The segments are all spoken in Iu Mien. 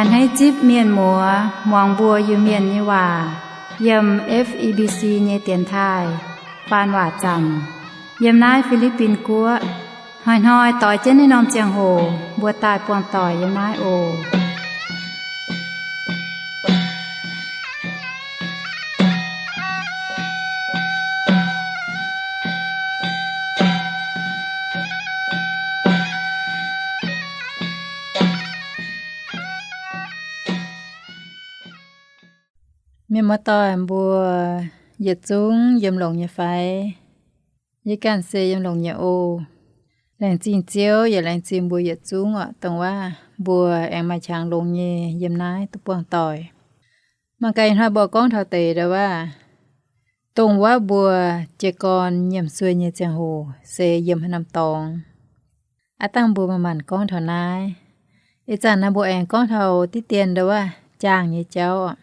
Hneiv zipv mienh muoz muangx mbuo Iu-Mienh nyei waac yiem F E B C nyei dienx taaih faan waac zanc yiem naaiv Fi^li^bin Guoqv. Hnoi-hnoi doix jienv naaiv norm ziangh hoc mbuo daaih buangh doic yiem naaiv oc. Mienh muoz-doic mbuo yietc zungv yiem longx nyei fai? Yie ganh se yiem longx nyei oc. Laengz zingh Ziouv yaac laengz zingh mbuo yietc zungv oc, dongh waac mbuo aengx maaih qangx longx nyei yiem naaiv duqv buangh doic. Mangc gaax ih hnoi mbuo gorngv taux deix ndau waac, dongh waac mbuo jiez gorn nyiemc sueih nyei ziangh hoc se yiem haaix norm dorngx. Aav dangh mbuo manc-manc gorngv taux naaiv. Ih zanc naaiv mbuo aengx gorngv taux diqv dien ndau waac jaangh nyei jauv oc.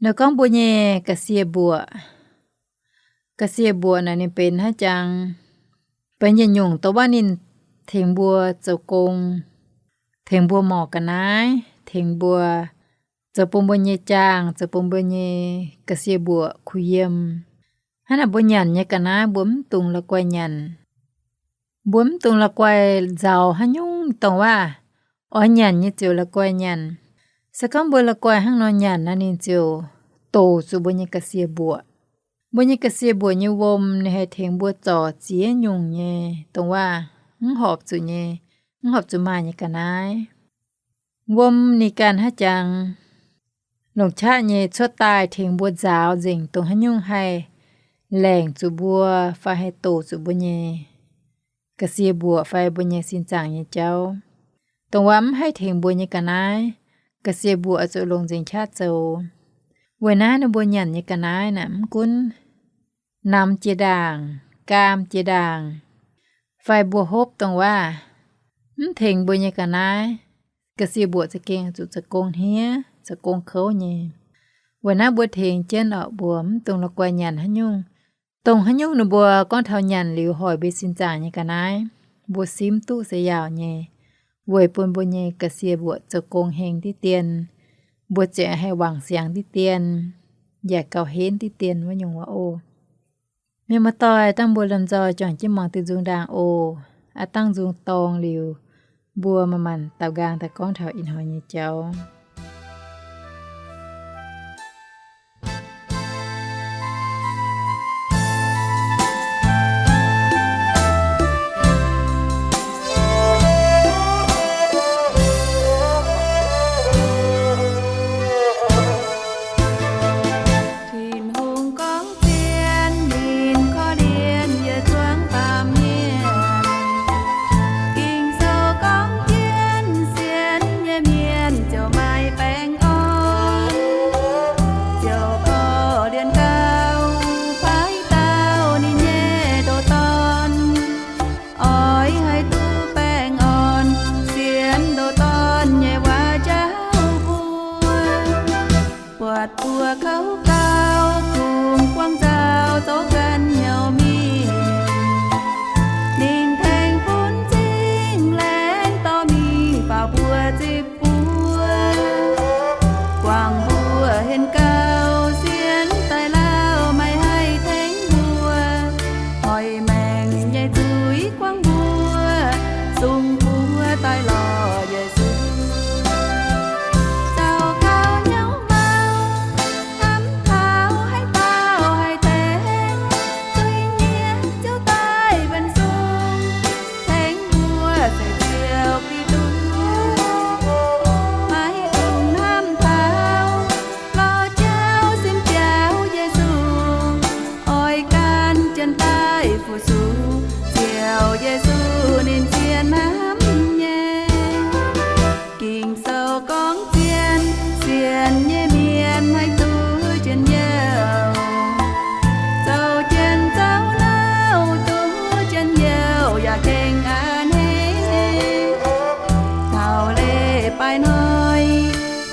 Ninh gorngv mbuo nyei ga'sie mbuoqc. Ga'sie mbuoqc naaic ninh benx haaix jangx, benx yietc nyungc dongh waac ninh tengx mbuo zoux gong, tengx mbuo morc ga'naaiv, tengx mbuo zoux bun mbuo nyei jaangh, zoux bun mbuo nyei ga'sie mbuoqc kuh yiem. Hnangv naaic mbuo nyanc nyei ga'naaiv mbuo mv dungx la'guaih nyanc. Mbuo mv dungx la'guaih nzaaux haaix nyungc dongh waac oix nyanc nyei ziouc la'guaih nyanc. Se gorngv mbuo la'guaih hnangv nor nyanc naaic ninh ziouc doqc zuqc mbuo nyei ga'sie mbuoqc. Mbuo nyei ga'sie mbuoqc nyei wuom ninh haih tengx mbuo zorc ziex nyungc nyei dongh waac mv horpc zuqc nyei, mv horpc zuqc maaih nyei ga'naaiv. Wuom ninh ganh haaix jangx longc qaqv nyei cuotv daaih tengx mbuo nzaaux nzengc dongh haaix nyungc haih laengc zuqc mbuo fai haih doqc zuqc mbuo nyei ga'sie mbuoqc fai mbuo nyei sin zaangc nyei jauv. Dongh waac mv haih tengx mbuo nyei ga'naaiv, ga'sie mbuoqc oix zuqc longc nzengc qaqv zoux. Weic naaiv ninh mbuo nyanc nyei ga'naaiv naaic mv gunv namx jiex ndaangc, gaam jiex ndaangc, fai mbuo hopv dongh waac mv tengx mbuo nyei ga'naaiv, ga'sie mbuoqc za'gengh zuqc zoux gong hniev, zoux gong kouv nyei. Weic naaiv mbuo tengx jienv oc, mbuo mv dungx la'guaih nyanc haaix nyungc. Dongh haaix nyungc ninh mbuo gorngv taux nyanc liuz hoic mbuo sin zaangc nyei ga'naaiv, mbuo simv duqv se yaauc nyei, weic bun mbuo nyei ga'sie mbuoqc zoux gong heng diqv dien, mbuo ziouc haih wangc siangx diqv dien, yaac gauh henv diqv dien wuov nyungc waac oc. Mienh muoz-doic, dangh mbuo lomh nzoih juangc jienv muangx diuh nzung ndaangc oc. Aav dangh nzung dorng liuz, mbuo manc-manc daaux nqaang daaih gorngv taux ih hnoi nyei jauv. Tin-Hungh gorngv zien, ninh korv-lienh yie zuangx baamh mienh. Ging-Sou gorngv jienv sienx nyei mienh ziouc maaih baengh orn, ziouc korv-lienh gauh paaiv dauh ninh nyei ndoh dorn. Oix haih duqv baengh orn, sienx ndoh dorn nyei waac njaaux mbuo. Buatc mbuo kouv gauh kungx buangh nzauh zoux ganh hnyouv mingh. Ninh tengx bun zingh laengz dorh mingh faaux mbuo zipv buo, guangc mbuo henv gauh sienx daaih lauh maiv haih tengx mbuo. Hoic maengc nyei zuiz guangc mbuo, sung mbuo daaih lorz Yesu. Zaux gauh hnyouv mau, hnamv taux haaix dauh haih tengx, zuiz-nyienh ziouc daaih benx sung, tengx mbuo seix Ziouv Giduc. Maiv dungx hnamv taux lorz jauv sin biaux Yesu, oix gan jienv daaih fu-sux Ziouv Yesu ninh zien hnamv nyei. Ging-Sou gorngv zien, sienx nyei mienh haih duqv njien-youh, zoux jien zoux louh duqv njien-youh yaac gengh a'hneiv. Taux leiz-baaix hnoi,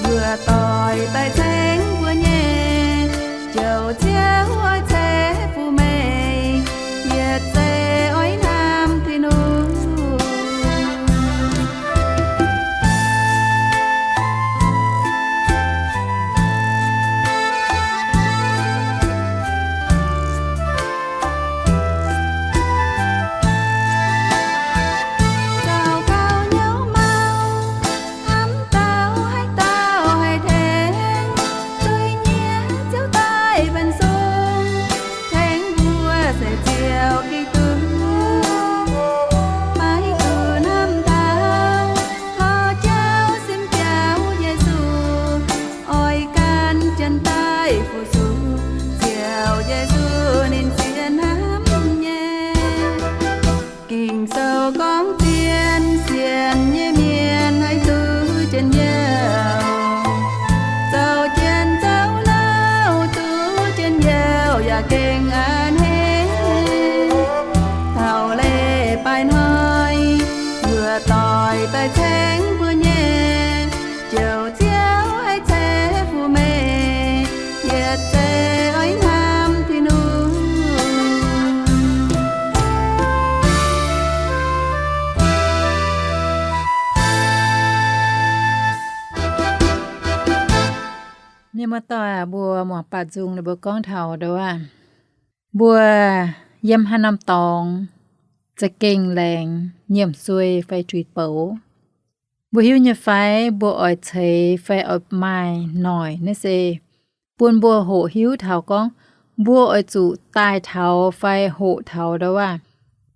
yuoqc doic daaih ceng mbuo nyei, Ziouv, Ziouv oix ceix fuqv meih, yietc zeiz oix hnamv Tin-Hungh. Mienh muoz-doic aac, mbuo muangx baaux nzung ninh mbuo gorngv taux ndo aav, mbuo yiem haaix norm dorngx za'gengh laengz nyiemc suei fai tuix boux. Mbuo hiuv nyei fai mbuo oix ceix fai oix maaih noic naaiv se bun mbuo hoqc hiuv taux gorngv mbuo oix zuqc daaih taux fai hoqc taux ndo aav,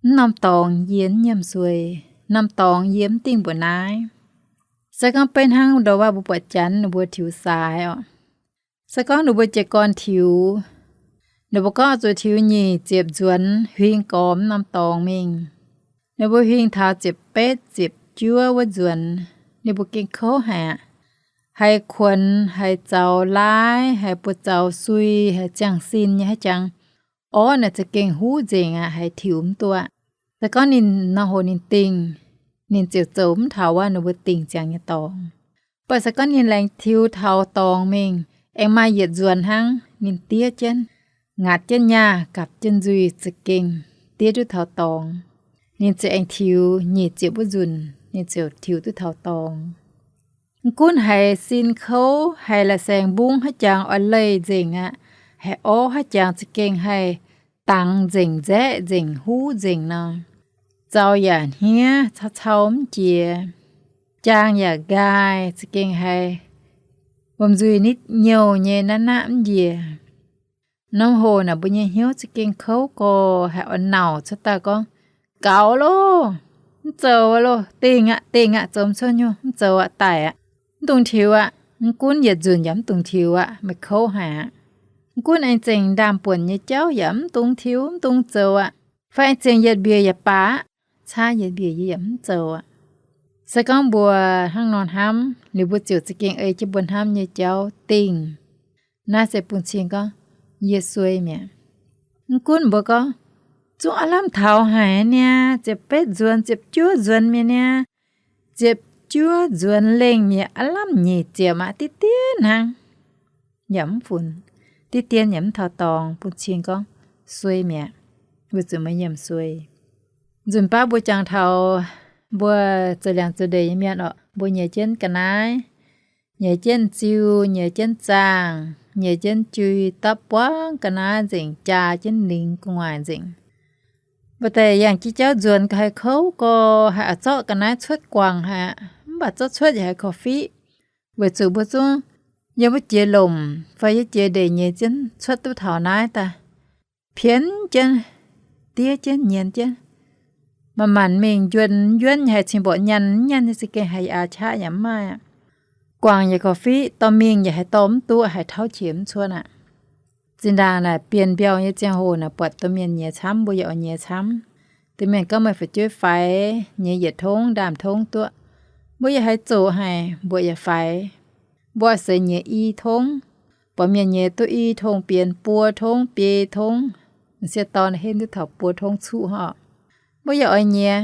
mv norm dorngx yie mv nyiemc suei, norm dorngx yie mv dingh mbuoqc naaiv. Se gorngv beiv hnangv ndo aav mbuo buatc janx ninh mbuo tiux saaix oc. Se gorngv ninh mbuo jiez gorn tiux, ninh mbuo gorngv zuqc tiux nyic ziepc nzuonx huing gormx norm dorngx mingh. Ninh mbuo huing taux ziepc betv ziepc juov wuov nzuonx, ninh mbuo gengh kouv haic aqv. Haiz kuonx, haiz zaux laaiv, haiz buoz zaux sui, haiz ziangh sin nyei haaix jangx, orv naaic za'gengh huv nzengc aqv, haiz tiux mv duqv aqv. Se gorngv ninh nor hoc ninh dingh, ninh ziouc zoux mv taux wuov ninh mbuo dingh ziangx nyei dorngx. Mv baac se gorngv ninh laengz tiux taux dorngx mingh, aengx maaih yietc nzuonx hnangv ninh diev jienv, ngaatc jienv nyaah, gapc jienv nzuih, za'gengh diev duqv taux dorngx. Ninh ziouc aengx tiux nyic ziepc wuov nzunc, ninh ziouc tiux duqv taux dorngx. Mv gunv haiz sin kouv, haiz la'saengx mbungv haaix jangx oix leih nzengc aqv, haiz orv haaix jangx za'gengh haih dangx nzengc, nzaeqv nzengc, huv nzengc nor, zaux yaac hniev, cau cau mv jiex, jaang yaac nqaai, za'gengh haih wuom-nzuih nitv nyouh nyei, naqv naqv mv njiec. Norm hoc naaic mbuo nyei hnyouv za'gengh kouv gorx, haiz oix nauc cuotv daaih gorngv, Gaux loh! Mv zoux aqv loh! Dingh aqv, dingh aqv, zoux mv cuotv nyungc, mv zoux aqv, daic aqv. Mv dungx tiux aqv. Mv gunv yietc nzunc yaac mv dungx tiux aqv, meih kouv haic aqv. Mv gunv aengx zengc ndaamv-buonc nyei jauv yaac mv dungx tiux, mv dungx zoux aqv. Fai aengx zengc yietc mbiec yaac baac aqv, caav yietc mbiec yie yaac mv zoux aqv. Se gorngv mbuo hnangv nor hnamv liuz, mbuo ziouc za'gengh ei jienv mbuo hnamv nyei jauv dingh. Naaiv se bun cing gorngv, Yie suei mi'aqv. Mv gunv mbuo gorngv, Zungv aav lamh taux haic niaa, ziepc betv nzuonx, ziepc juov nzuonx mi'aqv niaa, ziepc juov nzuonx lengh mi'aqv, aav lamh nyic ziepc aqv, diqv dien hnangv. Yaac mv funx, diqv dien yaac mv taux dorngx, bun cing gorngv, Suei mi'aqv. Weic zuqc meih nyiemc suei. Nzunc baav mbuo jangx taux mbuo zoux liangx zoux ndeic nyei mienh orqc, mbuo nyiex jienv ga'naaiv, nyiex jienv ziu, nyiex jienv zaangh, nyiex jienv jui, dapv buangv ga'naaiv nzengc, jaa jienv lingx gu'nguaaic nzengc. Mv baac deix yangh jienv jauv nzuonx ga'haaix kouv gorx, haih a'zorqv ga'naaiv cuotv guangc haic aqv. Mv baac zorqv cuotv yaac haiz korv-fiqv, weic zuqc mbuo zungv yiem wuov jiex lomc fai yiem jiex ndeic nyiex jienv cuotv duqv taux naaiv daaih, pienx jienv, diev jienv, nyienz jienv. Manc-manc mingh njuonx njuonv nyei, haiz cing mborqv nyaanh nyaanh nyei, za'gengh haiz aax qaqv yaac mv maaih aqv. Guangc yaac korv-fiqv, dorh mingh yaac haiz dorh mv duqv, haiz tauv qiex mv cuotv aqv. Zinh ndaangc naaic bienh mbiauh nyei ziangh hoc naaic, buatc domh mienh nyiex camv, mbuo yaac oix nyiex camv. Domh mienh gorngv meih fu'jueiv faix, nyiex yietc tongv ndaamv tongv duqv. Mbuo yaac haiz zoqc haic, mbuo yaac faix. Mbuo oix seix nyiex i tongv, buatc mienh nyiex duqv i tongv bienh, buo tongv, biei tongv, m'sieqv dorn henv duqv taux buo tongv cuqv hov. Mbuo yaac oix nyiex.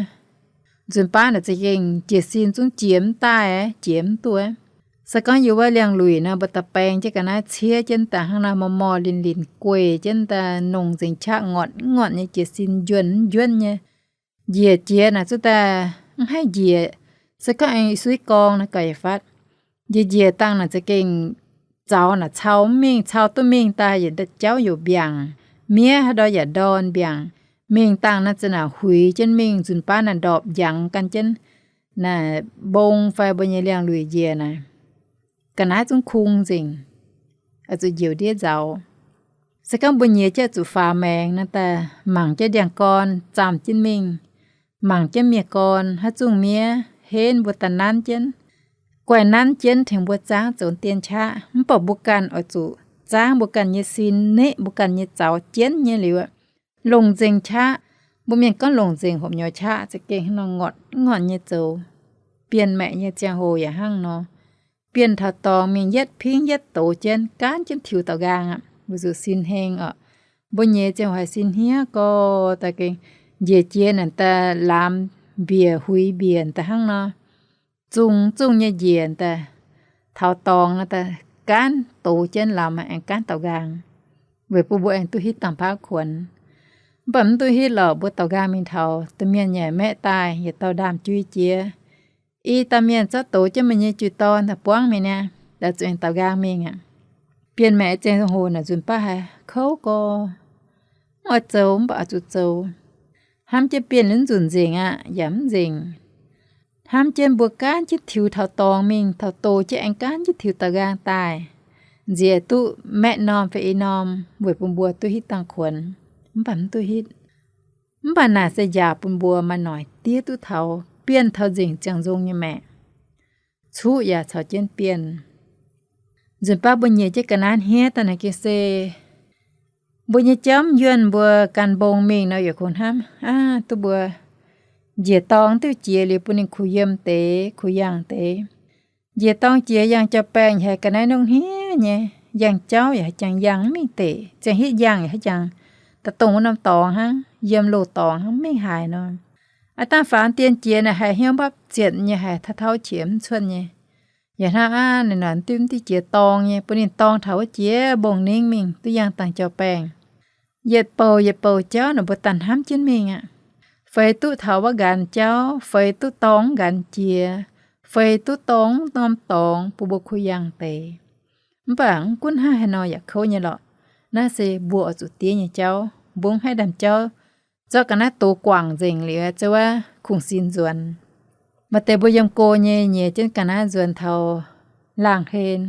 Nzunc baav naaic za'gengh jiez sin zungv jiex mv daaih, jiex mv duqv. Se gorngv yiem wuov liangx-luic naaic, mbuo da'baeng jienv ga'naaiv ciev jienv daaih hnangv naaiv, mor mor linc linc gueic jienv daaih, nongc nzengc qaqv, ngortc ngortc nyei, jiez sin njuonx njuonv nyei. Njiec jiex naaic zuqc daaih mv haih njiec. Se gorngv aengx suiv gorng naaic gauh yietc fatv. Njiec njiec dangh naaic za'gengh zaux naaic cau mv mingh, cau duqv mingh daaih yietc jauv youc mbiaangc, miev haaix ndau yaac ndorn mbiaangc. Mingh dangh naaic za'naaic huix jienv mingh, nzunc baav naaic ndorpc njangx gan jienv naaic mbong fai mbuo nyei liangx-luic njiec naaic, ga'naaiv zungv kung nzengc, oix zuqc njoux ndiev nzauz. Se gorngv mbuo nyiex jienv zuqc faaux maengx naaic daaih, mangc jienv ndiangx-gorn zaamh jienv mingh, mangc jienv miev-gorn haaix zungh miev henv, mbuo daaih nanv jienv, guaih nanv jienv tengx mbuo zaangv zoux dien qaqv. Mv baac mbuo ganh oix zuqc zaangv mbuo ganh nyei sin, neqv mbuo ganh nyei zaux jienv nyei liuz, longc nzengc qaqv. Mbuo mienh gorngv longc nzengc hopv nyorx qaqv, za'gengh hnangv nor ngorc ngorc nyei zoux. Bienh maengc nyei ziangh hoc yaac hnangv nor. Bienh taux dorngx mingh yietv pingv yietv doz jienv, gaanv jienv tiux daaux nqaang aqv, weic zuqc sin heng oc. Mbuo nyei ziangh hoc haiz sin hniev gorx daaih gengh njiec jiex naaic daaih laamx mbiec huix mbiec daaih hnangv nor. Zungh zungh nyei njiec daaih, taux dorngx naaic daaih gaanv doz jienv laamx aengx gaanv daaux nqaang, weic bun mbuo aengx duqv hitv dangh paav kuonx. Mv baac mv duqv hitv lorqc, mbuo daaux nqaang mingh taux, domh mienh yaac maeqv daaih, yietc dauh ndaamv-jui jiex. I dauh mienh zorqv doz jienv meih nyei juiv-dorn daaih buangv mingh niaa, daaih zuqc aengx daaux nqaang mingh aqv. Bienh maengc zengc hoc naaic nzunc baav haiz kouv gorx, mv oix zoux mv baac oix zuqc zoux. Hnamv jienv bienh nzunc nzengc aqv yaac mv nzengc. Hnamv jienv mbuo gaanv jienv tiux taux dorngx mingh, taux doz jienv aengx gaanv jienv tiux da'nqaang daaih, nziex duqv maeqv norm fai i norm weic bun mbuo duqv hitv dangh kuonx, mv baac mv duqv hitv. Mv baac naaic se njaaux bun mbuo maaih noic diev duqv taux bienh taux nzengc ziangh nzong nyei maengc. Cuqv yaac caux jienv bienh. Nzunc baav mbuo nyiec jienv ga'naaiv hniev daaih naaic gengh se mbuo nyei jauv mv yuonh, mbuo gan mbong mingh nor yaac kungx hnamv aav duqv mbuo njiec dorng diuv jiex liuz bun ninh kuh yiem deix kuh yangh deix. Njiec dorng jiex yangh jauv-baengh haiz ga'naaiv nongv hniev nyei, yangh jauv yaac haaix jangx yangh mv mingh deic, ziangh hitv yangh yaac haaix jangx daaih dongh wuov norm dorngx hnangv, yiem loz-dorngx hnangv mv mingh haaix nor. Aav dangh faaux dien jiex naaic haiz hnyouv mbapv zietc nyei, haiz tauv tauv qiex mv cuotv nyei. Yaac hnangv aav ninh naaic diuv mv diuv jiex dorng nyei, bun ninh dorng taux wuov jiex mbong ningv mingh duqv yangh dangh jauv-baengh. Yietc bouc yietc bouc jauv naaic mbuo daaih hnamv jienv mingh aqv. Feix duqv taux wuov nqanx jauv, feix duqv dorng nqanx jiex, feix duqv dorng norm dorngx bun mbuo kuh yangh deix. Mv baac mv gunv hnangv haaix nor yaac kouv nyei lorqc. Naaiv se mbuo oix zuqc diev nyei jauv, mbuo mv haih ndaamv jauv zorqv ga'naaiv dox guangc nzengc liuz, zoux wuov kungx-sin nzuonx. Maaih deix mbuo yiem go nyei nyiex jienv ga'naaiv nzuonx taux laangh hlen,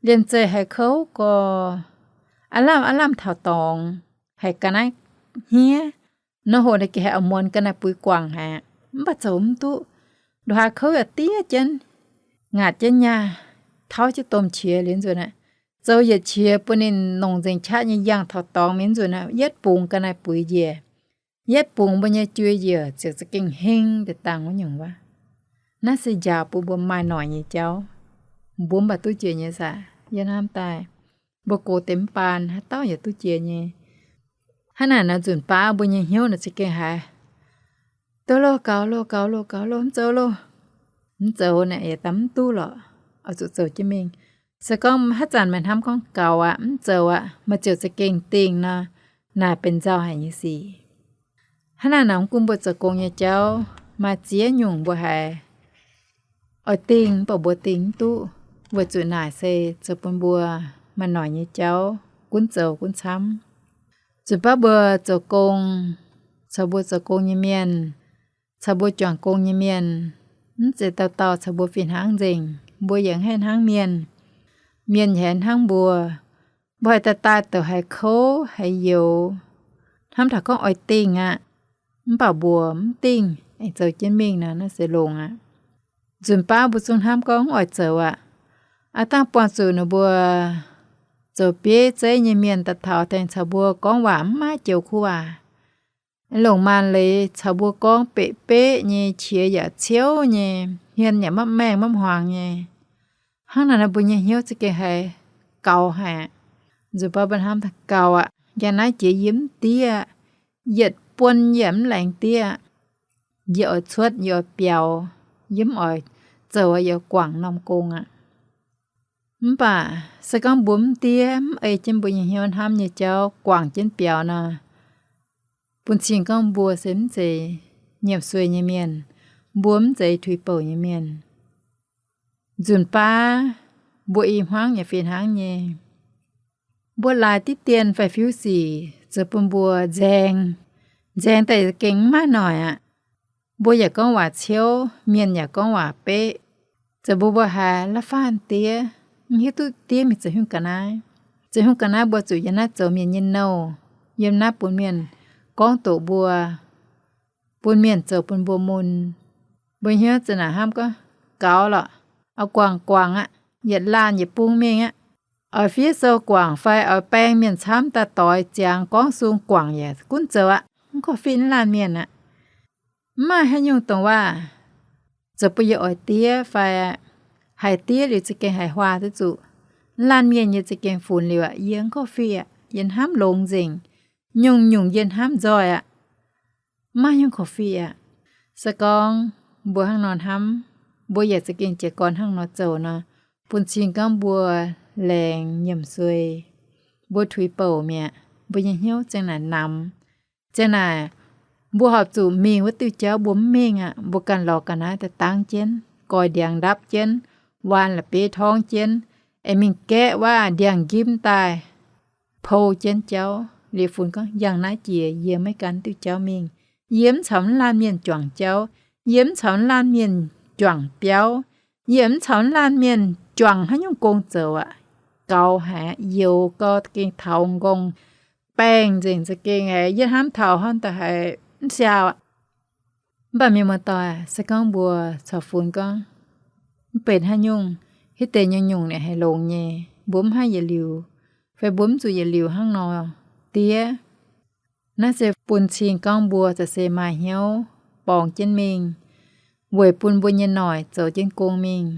liemh zeih haiz kouv gorx, aav lamh aav lamh taux dorngx, haiz ga'naaiv hniev nor, hoc naaic gengh haiz auv-muonz ga'naaiv buix guangc haic, mv baac zoux mv duqv. Nduqc haaix kouv yaac diev jienv, ngaatc jienv nyaah, tauv jienv domh qiex liuz nzunc aqv, zoux yietc qiex bun ninh nongc nzengc qaqv nyei yangh taux dorngx mingh nzunc aqv, yietv bungx ga'naaiv buix njiec. Yietv bungx mbuo nyei juiz njiec ziouc za'gengh heng deix dangh wuov nyungc wuov. Naaiv se njaaux bun mbuo maaih noic nyei jauv. Mbuo mv baac duqv jiex nyei saah? Yie hnamv daaih, mbuo gox deix mv baan haaix dauh yaac duqv jiex nyei. Hnangv naaic nor nzunc baav mbuo nyei hnyouv naaic za'gengh haiz, duqv loh, gaux loh, gaux loh, gaux loh, mv zoux loh, mv zoux naaic yaac daaih mv duqv lorqc, oix zuqc zoux jienv mingh. Se gorngv haaix zanc meih hnamv gorngv gaux aqv, mv zoux aqv, meih ziouc za'gengh dingh nor, naaic benx nzauh haic nyei sic. Hnangv naaic nor, mv gunv mbuo zoux gong nyei jauv maaih ziex nyungc mbuo haiz oix dingh mv baac mbuo dingh mv duqv, weic zuqc naaic se zoux bun mbuo maaih noic nyei jauv gunv zoux gunv camv. Nzunc baav mbuo zoux gong, caux mbuo zoux gong nyei mienh, caux mbuo juangc gong nyei mienh, mv zeiz dauh dauh caux mbuo fih hnangv nzengc. Mbuo yaac mv haih hnangv mienh, mienh yaac haih hnangv mbuo. Mbuo haih daaih daaih douc haiz kouv haiz youx, hnamv taux gorngv oix dingh aqv, mv baac mbuo mv dingh, aengx zoux jienv mingh nor, naaiv se longx aqv. Nzunc baav mbuo zungv hnamv gorngv mv oix zoux aqv. Aav dangh buangh zuqc ninh mbuo zoux bieiv zeiv nyei mienh daaih taux tengx caux mbuo gorngv waac mv maaih joux kuv waac. Longc maanc leiz caux mbuo gorngv beqc beqv nyei, qiex yaac ciouv nyei, hmien yaac maiv maengh maiv hmuangx nyei. Hnangv naaic nor mbuo nyei hnyouv za'gengh haiz gaux haic. Nzunc baav mbuo hnamv gaux aqv, njang naaiv jiex yie mv diev aqv, yietc buonc yie mv laengz diev aqv. Yie oix cuotv, yie oix biaux, yie mv oix zoux, yie oix guangc norm gong aqv. Mv baac se gorngv mbuo mv diev, mv ei jienv mbuo nyei hnyouv hnamv nyei jauv guangc jienv biaux nor, bun cing gorngv mbuo se mv zeiz nyiemc sueih nyei mienh, mbuo mv zeiz tuix-bouc nyei mienh. Nzunc baav mbuo i hmuangv yaac fih hnangv nyei. Mbuo laaix diqv dien fai fiuv sic zoux bun mbuo nzaeng, nzaeng daaih gengh mv maaih noic aqv. Mbuo yaac gorngv waac ciouv, mienh yaac gorngv waac beqv, zoux bun mbuo haiz la'faanh diev, mv hiuv duqv diev mingh zoux haaix nyungc ga'naaiv. Zoux haaix nyungc ga'naaiv mbuo zuqc yiem naaiv zoux mienh nyei nouh, yiem naaiv bun mienh gorngv doqc mbuo, bun mienh zoux bun mbuo mun. Mbuo hnyouv za'naaic hnamv gorngv gaux lorqc, oix guangc guangc aqv, yietc laanh yietc bung mingh aqv. Oix fiev sou guangc fai oix baeng mienh camv daaih doix ziangx gorngv sung guangc yaac gunv zoux aqv, mv korv-fiqv naaiv laanh mienh aqv. Mv maaih haaix nyungc dongh waac zoux bun yie oix diev fai haih diev liuz za'gengh haiz huaah duqv zuqc. Naaiv laanh mienh yie za'gengh funx liuz aqv, yie mv korv-fiqv aqv, yie hnamv longx nzengc. Nyungc-nyungc yie hnamv nzoih aqv. Mv maaih nyungc korv-fiqv aqv. Se gorngv mbuo hnangv nor hnamv, mbuo yaac za'gengh jiez gorn hnangv nor zoux nor, bun cing gorngv mbuo laengz nyiemc suei, mbuo tuix-bouc mi'aqv. Mbuo nyei hnyouv ziang naaic namx, ziang naaic mbuo horpc zuqc mingh wuov diuh jauv mbuo mv mingh aqv. Mbuo ganh lorz ga'naaiv daaih dangv jienv, goix ndiangx ndapv jienv, waan la'bieiv torngv jienv, aengx mingh gaeqv waac ndiangx-njimv daaih pou jienv jauv. Liuz funx gorngv, Yangh naaiv jiex yie maiv gan diuh jauv mingh. Yie mv caux mv laanh mienh juangc jauv. Yie mv caux mv laanh mienh juangc biauv. Yie mv caux mv laanh mienh juangc haaix nyungc gong zoux aqv. Gaux haic aqv, youx gau gengh taux nqorngv baengh nzengc za'gengh haic, yie hnamv taux hnangv daaih haiz mv siaau aqv. Mv baac mienh muoz-doic, se gorngv mbuo caux funx gorngv mv benx haaix nyungc, hitv deix nyungc-nyungc ninh haih longx nyei, mbuo mv haih yietc liuz, fai mbuo mv zuqc yietc liuz hnangv nor diev. Naaiv se bun cing gorngv mbuo za'gengh maaih hnyouv borngz jienv mingh, weic bun mbuo nyei noic zoux jienv gong mingh.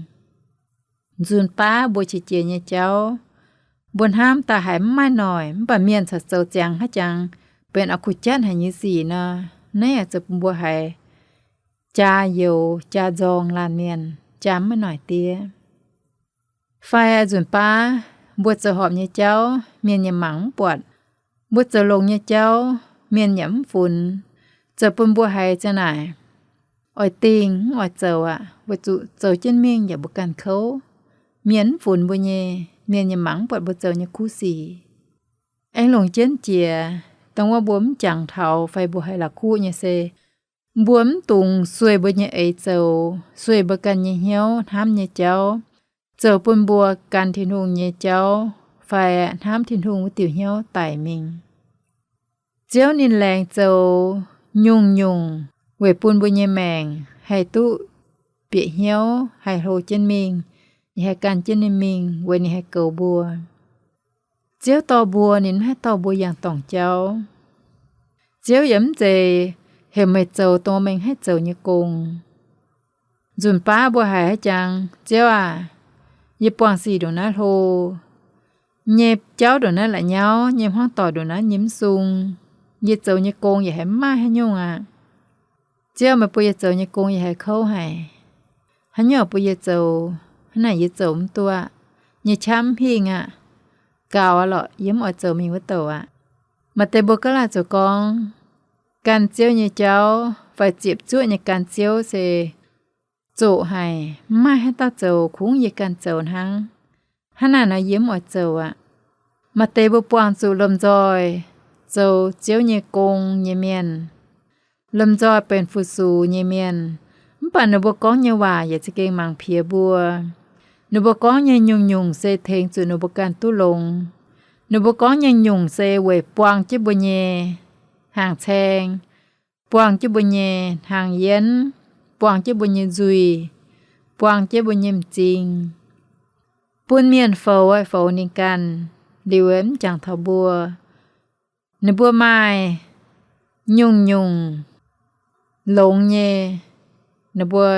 Nzunc baav mbuo qiex jiez nyei jauv, mbuo hnamv daaih haiz mv maaih noic, mv baac mienh corc zoux ziangx haic jangx, benx oix kuh jatv haic nyei sic nor, naaiv yaac zoux bun mbuo haiz jaa youx, jaa nzorng laanh mienh, jaa mv maaih noic diev. Fai nzunc baav mbuo zoux horpc nyei jauv, mienh yaac mangc mv buatc. Mbuo zoux longx nyei jauv, mienh yaac mv funx. Zoux bun mbuo haiz ziang naaic, oix dingh mv oix zoux aqv, weic zuqc zoux jienv mingh yaac mbuo ganh kouv. Mienh mv funx mbuo nyei, mienh yaac mangc mv buatc mbuo zoux nyei kuv sic. Aengx longc jienv jiex, dongh wuov mbuo mv jangx taux fai mbuo haiz la'kuqv nyei se, mbuo mv dungx sueih mbuo nyei eix zoux, sueih mbuo ganh nyei hnyouv hnamv nyei jauv, zoux bun mbuo gan Tin-Hungh nyei jauv fai hnamv Tin-Hungh wuov diuc hnyouv daic mingh. Ziouv ninh laengz zoux nyungc-nyungc weic bun mbuo nyei maengc haih duqv bieqc hnyouv, haih hlo jienv mingh, haih gan jienv ninh mingh weic ninh haih goux mbuo. Ziouv dorh mbuo, ninh mv haih dorh mbuo yangh dorngc jauv. Ziouv yaac mv zeiz heuc meih zoux dongh mengh haih zoux nyei gong. Nzunc baav mbuo haiz haaix jangx, Ziouv aac, yie buangh sic ndongc naaiv hlo, nyei jauv ndongc naaiv la'nyauv, nyei hmuangv doic ndongc naaiv nyei mv sung, yie zoux nyei gong yaac haiz mv maaih haaix nyungc aqv. Ziouv, meih bun yie zoux nyei gong yaac haiz kouv haic. Haaix nyungc bun yie zoux? Hnangv naaic yie zoux mv duqv aqv. Nyei qaqv mv hingh aqv. Gaux aqv lorqc, yie mv oix zoux mingh wuov douc aqv. Maaih deix mbuo gaav laanh zoux gorngv, gan Ziouv nyei jauv fai ziepc zuoqv nyei gan Ziouv se zoqc haic, mv maaih haaix dauh zoux, kungx yie ganh zoux hnangv. Hnangv naaic nor yie mv oix zoux aqv. Maaih deix mbuo buangh zuqc lomh nzoih zoux Ziouv nyei gong nyei mienh, lomh nzoih benx fu-sux nyei mienh, mv baac ninh mbuo gorngv nyei waac yaac za'gengh mangc piex mbuo. Ninh mbuo gorngv nyei nyungc-nyungc se tengx zuqc ninh mbuo ganh duqv longx. Ninh mbuo gorngv nyei nyungc se weic buang jienv mbuo nyei hnaangx-caeng, buang jienv mbuo nyei hnaangx-yienv, buang jienv mbuo nyei nzuih, buang jienv mbuo nyei m'zing, bun mienh foux, foux ninh ganh, liuz mv jangx taux mbuo. Ninh mbuo maaih nyungc-nyungc longx nyei, ninh mbuo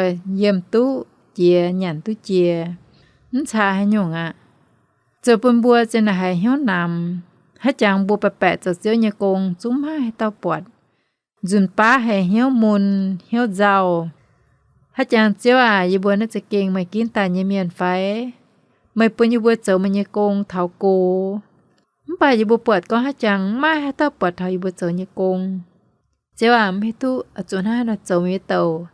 yiem duqv jiex, nyanc duqv jiex, mv caa haaix nyungc aqv. Zoux bun mbuo za'naaic haiz hnyouv namx, haaix jangx mbuo baeqc baeqc zoux Ziouv nyei gong zungv maiv maaih haaix dauh buatc. Nzunc baav haiz hnyouv mun, hnyouv nzauh. Haaix jangx, Ziouv aac, yie mbuo naaiv za'gengh meih ginv daaih nyei mienh fai? Meih bun yie mbuo zoux meih nyei gong taux gox, mv baac yie mbuo buatc gorngv haaix jangx maiv maaih haaix dauh buatc taux yie mbuo zoux nyei gong. Ziouv aac, mv hiuv duqv oix zuqc hnangv haaix nor zoux meih nyei douc.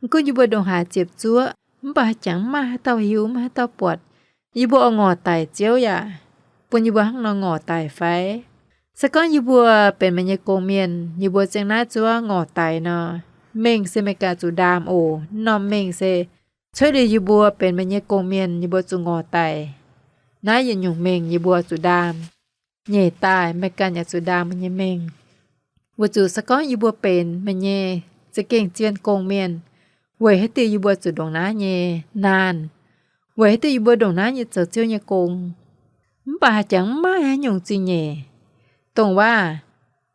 Mv gunv yie mbuo ndongc haaix ziepc zuoqv, mv baac haaix jangx maiv maaih haaix dauh hiuv, maiv maaih haaix dauh buatc. Yie mbuo oix ngorc daic Ziouv yaac, bun yie mbuo hnangv nor ngorc daic fai? Se gorngv yie mbuo benx meih nyei gong-mienh, yie mbuo za'gengh naaiv zuov ngorc daic nor, mengh se meih ganh zuqc ndaam oc. Norm mengh se cuotv liuz yie mbuo benx meih nyei gong-mienh, yie mbuo zuqc ngorc daic. Naaiv yietc nyungc mengh yie mbuo zuqc ndaam. Nyeic daaih meih ganh yaac zuqc ndaam meih nyei mengh. Weic zuqc se gorngv yie mbuo benx meih nyei za'gengh zien gong-mienh, weic haaix diuc yie mbuo zuqc ndongc naaiv nyei naanh? Weic haaix diuc yie mbuo ndongc naaiv nyei zoux Ziouv nyei gong? Mv baac haaix jangx maiv maaih haaix nyungc zingh nyeic. Dongh waac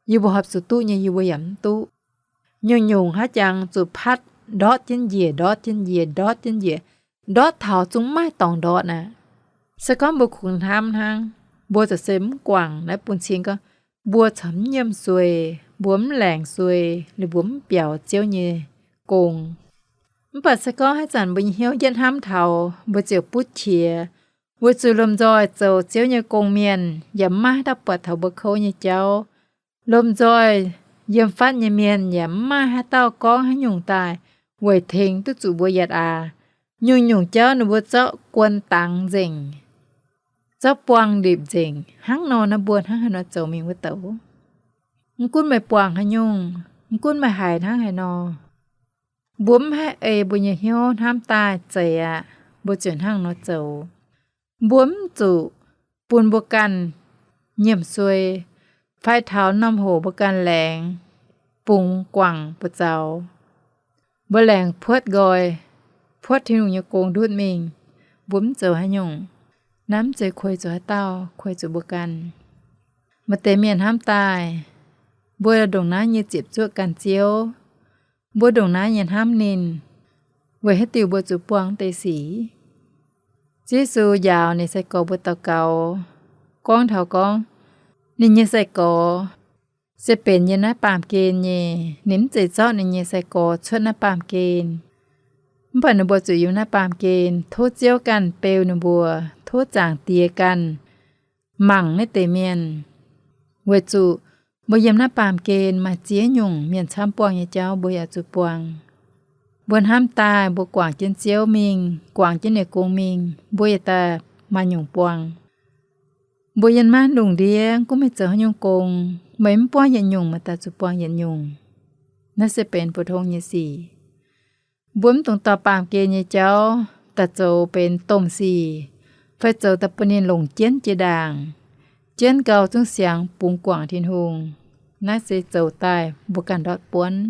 yie mbuo horpc zuqc duqv nyei yie mbuo yaac mv duqv. Nyungc-nyungc haaix jangx zuqc patv ndortv jienv njiec, ndortv jienv njiec, ndortv jienv njiec, ndortv taux zungv maiv dorngx ndortv aqv. Se gorngv mbuo kungx hnamv hnangv, mbuo za'gengh se mv guangc naaiv bun cing gorngv mbuo corc mv nyiemc sueih, mbuo mv laengc sueih, liuz mbuo mv biaux Ziouv nyei gong. Mv baac se gorngv haaix zanc mbuo nyei hnyouv yietv hnamv taux, mbuo ziouc butv qiex, weic zuqc lomh nzoih zoux Ziouv nyei gong-mienh yaac maiv maaih haaix dauh buatc taux mbuo kouv nyei jauv. Lomh nzoih yiem fatv nyei mienh yaac maiv maaih haaix dauh gorngv haaix nyungc daaih weic tengx duqv zuqc mbuo yaac aac. Nyungc-nyungc jauv ninh mbuo zorqv guon dangx nzengc. zorqv buangh ndipc nzengc hnangv nor, naaiv mbuo hnangv haaix nor zoux mingh wuov douc. Mv gunv meih buangh haaix nyungc, mv gunv meih haiz hnangv haaix nor, mbuo mv haih ei mbuo nyei hnyouv hnamv daaih zeiz aqv, mbuo ziouc hnangv nor zoux. Mbuo mv zuqc bun mbuo ganh nyiemc suei, fai taux norm hoc mbuo ganh laengz bungx guangc buoz zaux. Mbuo laengz puotv nqoi, puotv Tin-Hungh nyei gong ndutv mingh, mbuo mv zoux haaix nyungc. Naaiv mv zeiz kuei zuqc haaix dauh, kuei zuqc mbuo ganh. Maaih deix mienh hnamv daaih, mbuo ndongc naaiv nyei ziepc zuoqv ganh Ziouv, mbuo ndongc naaiv nyei hnamv ninh, weic haaix diuc mbuo zuqc buangh deix sic? Ziouv Yesu njaaux ninh sai-gorx mbuo daux gaux, gorngv taux gorngv ninh nyei sai-gorx se benx yiem naaiv baamh gen nyei. Ninh mv zeiz zorqv ninh nyei sai-gorx cuotv naaiv baamh gen, mv baac ninh mbuo zuqc yiem naaiv baamh gen. Tov Ziouv ganh beu ninh mbuo, tov Zaangc Diex ganh mangc naaiv deix mienh, weic zuqc mbuo yiem naaiv baamh gen maaih ziex nyungc mienh camv buangh nyei jauv mbuo yaac zuqc buangh. Mbuo hnamv daaih mbuo guangc jienv Ziouv mingh, guangc jienv ninh gong mingh, mbuo yaac daaih maaih nyungc buangh. Mbuo yiem naaiv lungh ndiev, gunv meih zoux haaix nyungc gong, meih mv buangv yietc nyungc, meih daaih zuqc buangh yietc nyungc. Naaiv se benx mbu'ndongx nyei sic. Mbuo mv dungx dorh baamh gen nyei jauv daaih zoux benx domh sic, fai zoux daaih bun ninh longc jienv jiex ndaangc, jienv gau zungv siangx bungx guangc Tin-Hungh. Naaiv se zoux daaih mbuo ganh ndortv buonv.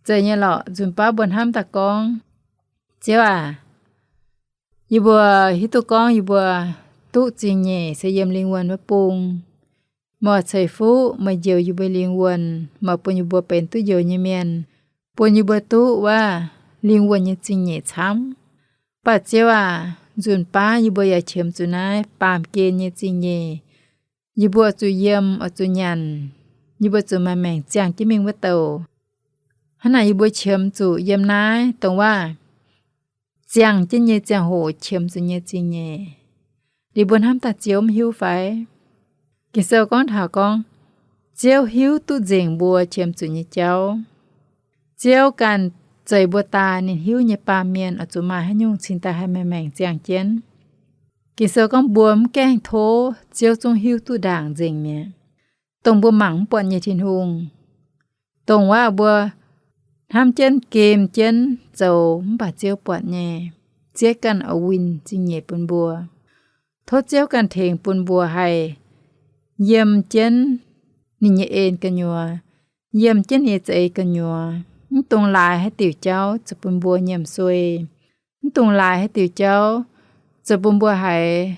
Zeiz nyei lorqc, nzunc baav mbuo hnamv daaih gorngv, Ziouv aac, yie mbuo hiuv duqv gorngv yie mbuo duqv zingh nyeic se yiem lingh wuonh wuov bung. Meih ceix fuqv, meih njoux yie mbuo lingh wuonh, meih bun yie mbuo benx duqv njoux nyei mienh, bun yie mbuo duqv wuov lingh wuonh nyei zingh nyeic camv. Mv baac Ziouv aac, nzunc baav yie mbuo yaac qiemx zuqc naaiv baamh gen nyei zingh nyeic. Yie mbuo oix zuqc yiem, oix zuqc nyanc. Yie mbuo zuqc maaih maengc ziangh jienv mingh wuov douc. Hnangv naaic yie mbuo qiemx zuqc yiem naaiv dongh waac ziangh jienv nyei ziangh hoc qiemx zuqc nyei zingh nyeic. Liuz mbuo hnamv daaih Ziouv mv hiuv fai? Ging-Sou gorngv taux gorngv, Ziouv hiuv duqv nzengc mbuo qiemx zuqc nyei jauv. Ziouv ganh zeix mbuo daaih, ninh hiuv nyei baamh mienh oix zuqc maaih haaix nyungc cingx daaih haih maengc ziangh jienv. Ging-Sou gorngv mbuo mv gaengh tov, Ziouv zungv hiuv duqv ndaangc nzengc mi'aqv. Dongh mbuo mangc mv buatc nyei Tin-Hungh, dongh waac mbuo hnamv jienv, gem jienv zoux mv baac Ziouv buatc nyei, Ziouv ganh oix winh zingh nyeic bun mbuo. Tov Ziouv ganh tengx bun mbuo haih yiem jienv ninh nyei en gu'nyuoz, yiem jienv ninh nyei za'eix gu'nyuoz. Mv dungx laaix haaix diuc jauv zoux bun mbuo nyiemc suei. Mv dungx laaix haaix diuc jauv zoux bun mbuo haiz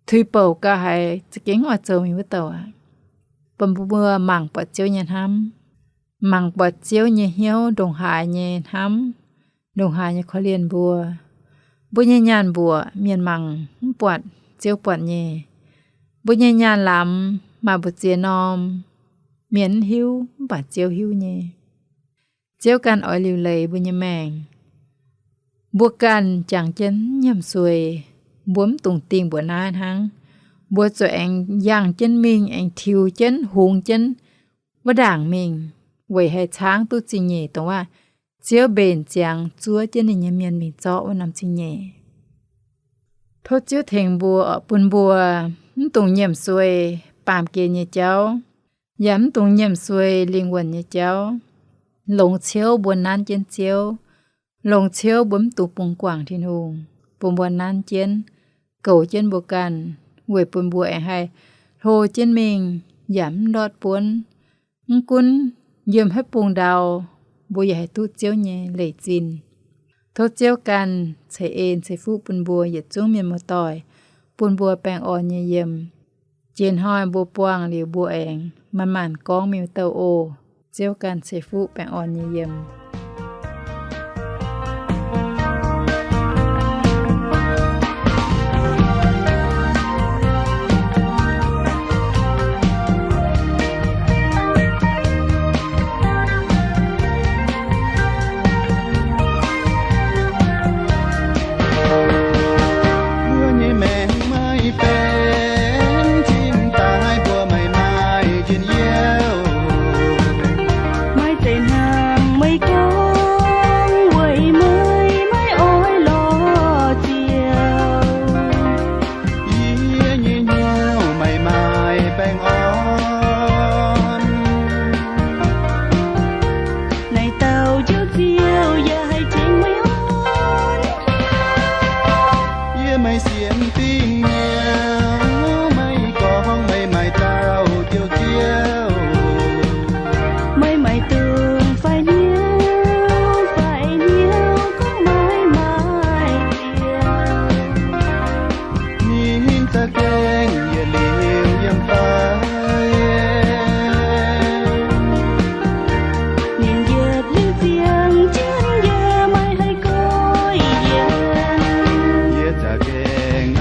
tuix bouc gauh haiz za'gengh oix zoux mingh wuov douc aqv. Bun mbuo mangc buatc Ziouv nyei hnamv, mangc buatc Ziouv nyei hnyouv, ndongc haaix nyei hnamv, ndongc haaix nyei korv-lienh mbuo. Mbuo nyei nyaanh mbuoqc mienh mangc mv buatc, Ziouv buatc nyei. Mbuo nyei nyaanh lamz maaih mbu'ziex norm, mienh mv hiuv mv baac Ziouv hiuv nyei. Ziouv ganh oix liuc leiz mbuo nyei maengc. Mbuo ganh jangx jienv nyiemc suei, mbuo mv dungx dingh mbuoqc naaiv hnangv. Mbuo zuqc aengx yangh jienv mingh, aengx tiux jienv, hungx jienv wuov ndaangc mingh, weic haih caangv duqv zingh nyeic dongh waac Ziouv mbenc ziangx zuov jienv ninh nyei mienh mingh zorqv wuov norm zingh nyeic. Tov Ziouv tengx mbuo, bun mbuo mv dungx nyiemc suei baamh gen nyei jauv, yaac mv dungx nyiemc suei lingh wuonh nyei jauv. Longx ciouv mbuo nanv jienv Ziouv, longx ciouv mbuo mv dungx bungx guangc Tin-Hungh, bun mbuo nanv jienv, goux jienv mbuo ganh, weic bun mbuo aengx haih hlo jienv mingh yaac mv ndortv buonv. Mv gunv yiem haaix bung ndau, mbuo yaac haih duqv Ziouv nyei leic zinh. Tov Ziouv ganh ceix en ceix fuqv bun mbuo yietc zungv mienh muoz-doic, bun mbuo baengh orn nyei yiem. Jiex hnoi mbuo buangh liuz, mbuo aengx manc-manc gorngv mingh wuov douh oc. Ziouv ganh ceix fuqv baengh orn nyei yiem. Mbuo nyei maengc maiv benx cin daaih, mbuo maiv maaih njien-youh. Maiv zeiz hnangv meih gorngv,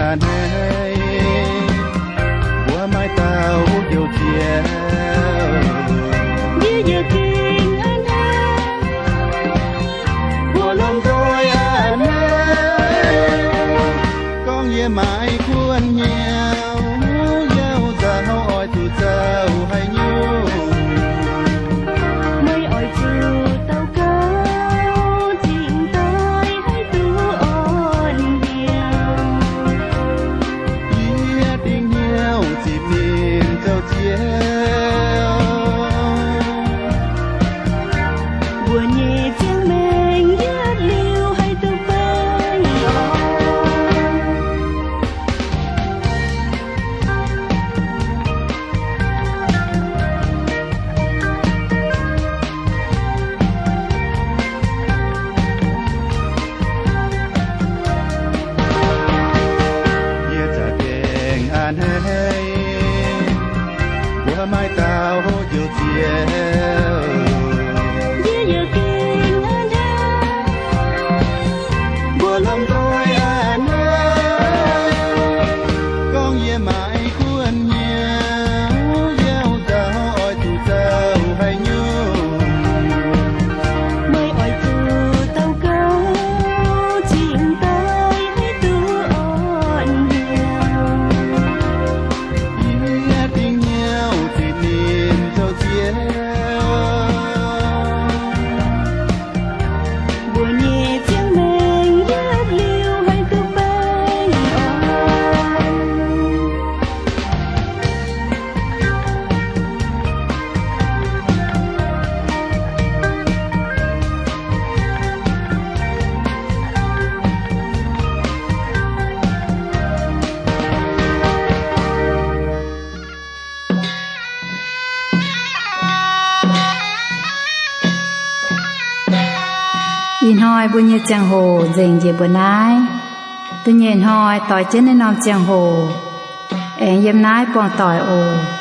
a'hneiv, mbuo maaih dauh houv njoux Ziouv. Yie yaac gengh a'hneiv, mbuo lomh nzoih a'hneiv. Gorngv yie maiv kuonv hnyouv, yauv nzauh oix zuqc zoux haaix nyungc? Meih oix zuqc daux gaux, zingh daaih haih duqv orn hnyouv. Yie dingc hnyouv zipv ninh zoux Ziouv. Mbuo nyei ziangh maengc yietc liuz haih duqv baengh orn. Yie za'gengh a'hneiv, mbuo maaih dauh houv njoux Ziouv. Yie yaac gengh a'hneiv, mbuo lomh nzoih a'hneiv. Gorngv yie maiv kuonv hnyouv, yauv nzauh oix zuqc zoux haaix nyungc? Meih oix zuqc daux gaux, zingh daaih haih duqv orn hnyouv. Yie dingc hnyouv zipv ninh zoux Ziouv. Mbuo nyei ziangh maengc yietc liuz haih duqv baengh orn. Ih hnoi mbuo nyei ziangh hoc nzengc njiec mbuo naaiv. Da'nyeic hnoi doix jienv naaiv norm ziangh hoc aengx yiem naaiv buangh doic oc.